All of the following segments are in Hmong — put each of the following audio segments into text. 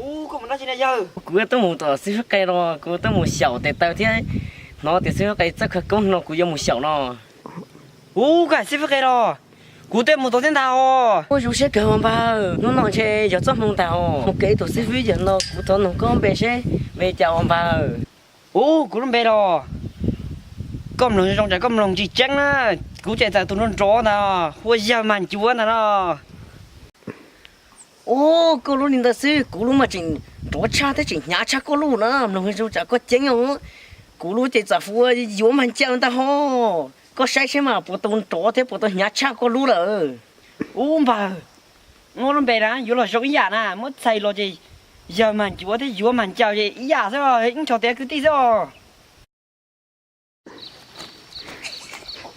Ub, koj mus dab tsi na yawg? Kuv twb mus tom xib fwb qe los, kuv twb mus xyaum tes taw thiab hnov tias xib fwb qe txawj khawv koob no kuv yuav mus xyaum no. Ub, koj hais xib fwb qe los? Kuv twb mus tau thiab ntag os. Ua zoo siab kawg os npawg, hnub no ntshe yog txoj hmoo ntag os. Mus kev tus xib fwb yawg no kuv thov noog koj npe seb npe cas os npawg. Ub, kuv lub npe los? Koj mloog zoo zoo tsam koj mloog tsis tseeb na. Kuv ces txawm tus nrov nrov ntag, hu ua Yawg Mag Ncuav ntag no. Ub, koj lub li ntawd xwb, kuv lub mas tseem nrov tshaj thiab tseem hnyav tshaj koj lub na, mloog zoo tsam koj ceeb os. Kuv lub ces txawm hu ua Yuav Mag Ncaws ntag ho. Koj saib seb mas puas tau nrov thiab puas tau hnyav tshaj koj lub lawm. Ub npawg, muab lub npe na yuav los zoo ib yam na, muab txhais los ces Yawg Mag Ncuav thiab Yuav Mag Ncaws ces ib yam xwb, ib ncho tiav kwv tij xwb os.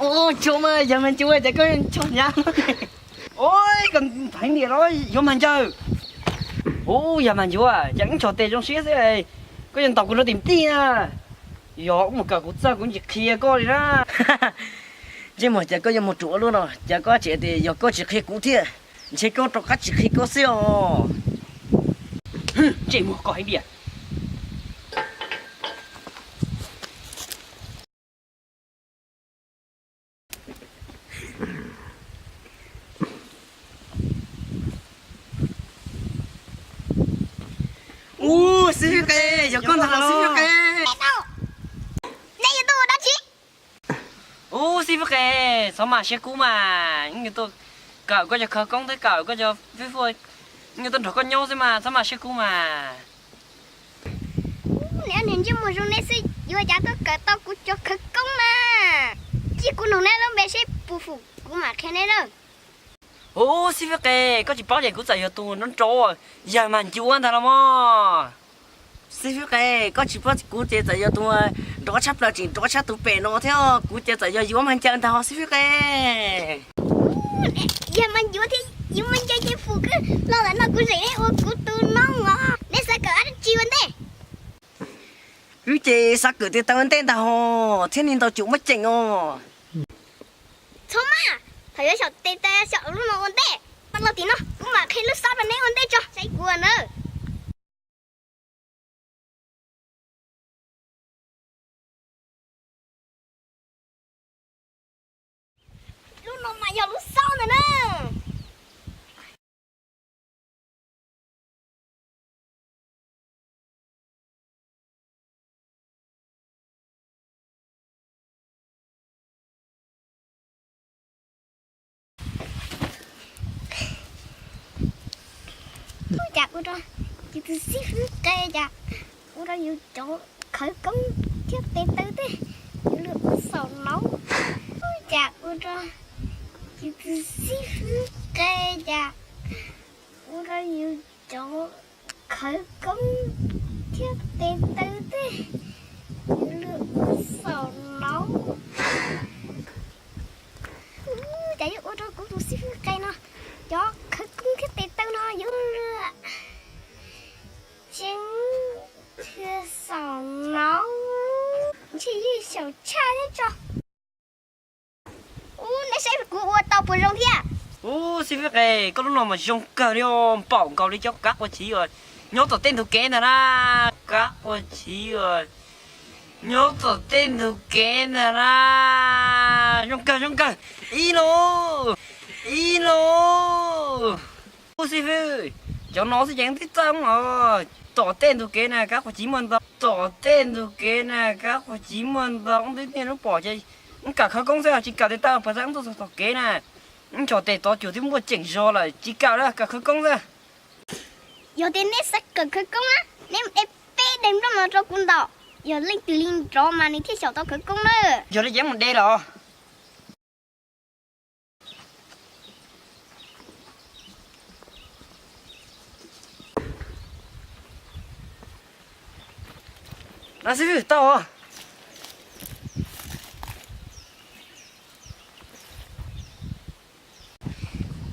Ub, tsuav mas Yawg Mag Ncuav cas koj ncho hnyav. Ub, koj heev tiag los Yuav Mag Ncaws. Ub, Yawg Mag Ncuav, cas ib ncho tes zoo siab xwb, koj yuav ntaus kuv rau tim tij na. Yog mus kawm kuv txawj kuv tsis qhia koj li na. Ntsej muag cas koj yuav mus ruam ua luaj no, cas koj tseem tias yog koj tsis qhia kuv thiab, ntshe koj rov qab tsis qhia koj xwb os. Ntsej muag koj heev tiag. Ub, xib fwb qe, yog koj ntag los xib fwb qe. Nej yuav tuaj ua dab tsi? Ub, xib fwb qe, txhob maj siab kub mas, wb yuav tuaj kawm koj cov khawv koob thiab kawm koj cov fej faj, wb yuav tuaj nrog koj nyob xwb mas, txhob maj siab kub mas. Neb niag ntsej muag zoo nej xwb yuav cas tuaj kawm tau kuv cov khawv koob na. Cia kuv nug neb lub npe seb puas fum kuv mam qhia neb na. Ub, xib fwb qe, koj tsis paub ces kuv txawm yog tus nrov nrov Yawg Mag Ncuav ntag los mas. Xib fwb qe, koj tsis paub kuv ces txawm yog tus nrov tshaj plaws tseem nrov tshaj tus pem no thiab, kuv ces txawm yog Yuav Mag Ncaws ntag ho xib fwb qe. Yawg Mag Ncuav thiab Yuav Mag Ncaws ces fum kawg los ntawm no kuv zeem neb ua kuv tus noob os. Neb xav kawm dab tsi ua ntej? Wb ces xav kawm tes taw ua ntej ntag ho, thiab nej ntaus cuam muaj ceem os. Txhob maj, thaum yuav xyaum tes taw xyaum lub no ua ntej. Pab los tim no kuv mam qhia lub xob rau neb ua ntej tso, saib kuv nawb. Lub no mas yog lub xob ntag na. Ua cas ua rau kuv tus xib fwb qe cas ua rau yus cov khawv koob thiab tes taw tej yuav luag ua xaum no. Ua cas ua rau kuv tus xib fwb qe cas ua rau yus cov khawv koob thiab tes taw tej yuav luag ua xaum no. Ua cas yuav ua rau kuv tus xib fwb qe no cov khawv koob thiab tes taw no yuav luag ceev thiab xaum no. Ntshe yeej xyaum tshaj thiab tso. Ub, nej saib kuv ua tau puas zoo thiab? Ub, xib fwb qe, koj lub no mas zoo kawg li os, npaum nkaus li cov kav qua chiv uas nyob tom tej ntug kev ntag na. Kav qua chiv uas nyob tom tej ntug kev ntag na. Zoo kawg, zoo kawg. Ib no, ib no. Ub, xib fwb, cov no xwb ces twb txawj os. Tom tej ntug kev na kav qua chiv muaj ntau. Tom tej ntug kev na kav qua chiv muaj ntau, wb twb niaj hnub pom ces wb kawm khawv koob xwb, tsis kawm tes taw pas xav wb tuaj txog tom kev na. Wb ncho tes tov cuag twb muaj ceem zog lawm, tsis kawm lawm, kawm khawv koob xwb. Yog tias neb xav kawm khawv koob na, neb mus de peb daim nplooj no rau kuv ntaus, yog leej twg li nrov mas nws thiaj xyaum tau khawv koob na. Yog li ces mus de los. Xib fwb tau.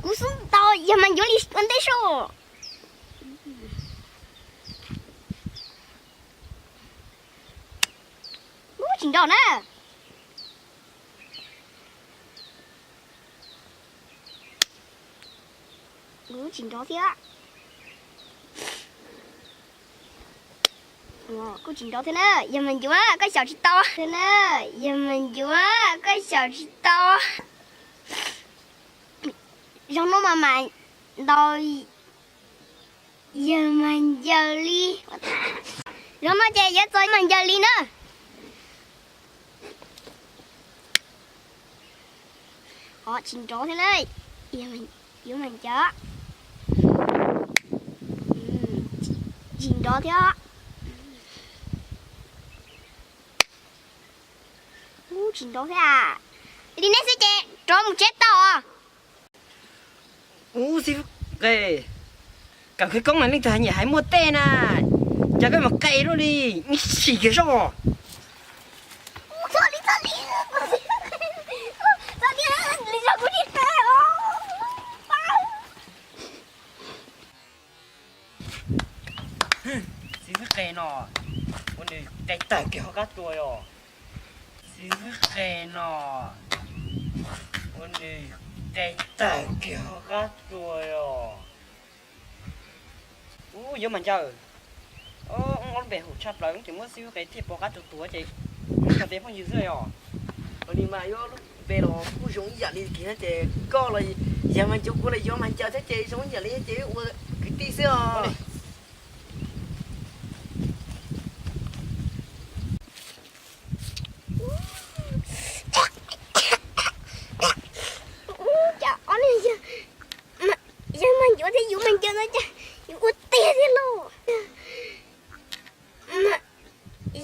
Kuv xub tau, yog mas yuav li ua ntej soj. Ub, tsis nrov na. Kuv tsis nrov thiab. Kuj tsis nrov thiab na, yawg Mas Ncuav koj xyaum tsis tau thiab na, yawg Mas Ncuav koj xyaum tsis tau. Zoo no mas mam ntaus yawg Mas Ncaws li. Zoo no ces yuav txog Mas Ncaws li na. Ho tsis nrov thiab na, yuav Mas Ncaws. Tsis nrov thiab. Ub, tsis nrov thiab. Li nej xwb ces rov mus tsev tau. Ub, xib fwb qe, kam khawv koob mas leej twg nyiam hais muaj tej na, cas koj mus qe luaj li, sim kiag zoj. Xib fwb qe no, ua nws qe tawg kiag hauv qab tua yom. Xib fwb qe no, ua nws qe tawg kiag hauv qab tua yom. Ub, yuav Mas Ncaws, ob lub npe haum tshaj plaws, ces muab xib fwb qe thiaj pov qab tua tuag ces, ub, yog tej phooj ywg xwb yom. Ua li mas yuav lub npe los kuj zoo ib yam li kiag na, ces koj los yog Mas Ncuav, kuv los yuav Mas Ncaws thiab ces zoo ib yam li ces ua kwv tij xwb os. Cas ob leeg yog, yog Mas Ncuav thiab yuav Mas Ncaws no cas yus ua tiag thiab lauj.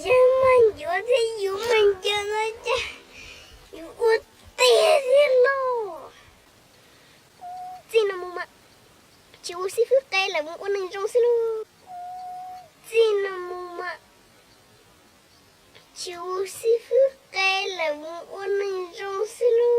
Yog Mas Ncuav thiab yuav Mas Ncaws no cas yus ua tiag thiab lauj. Txij no mus mas tsis ua xib fwb qe lawm, mus ua neeg zoo xwb lauj. Txij no mus mas tsis ua xib fwb qe lawm, mus ua neeg zoo xwb lauj.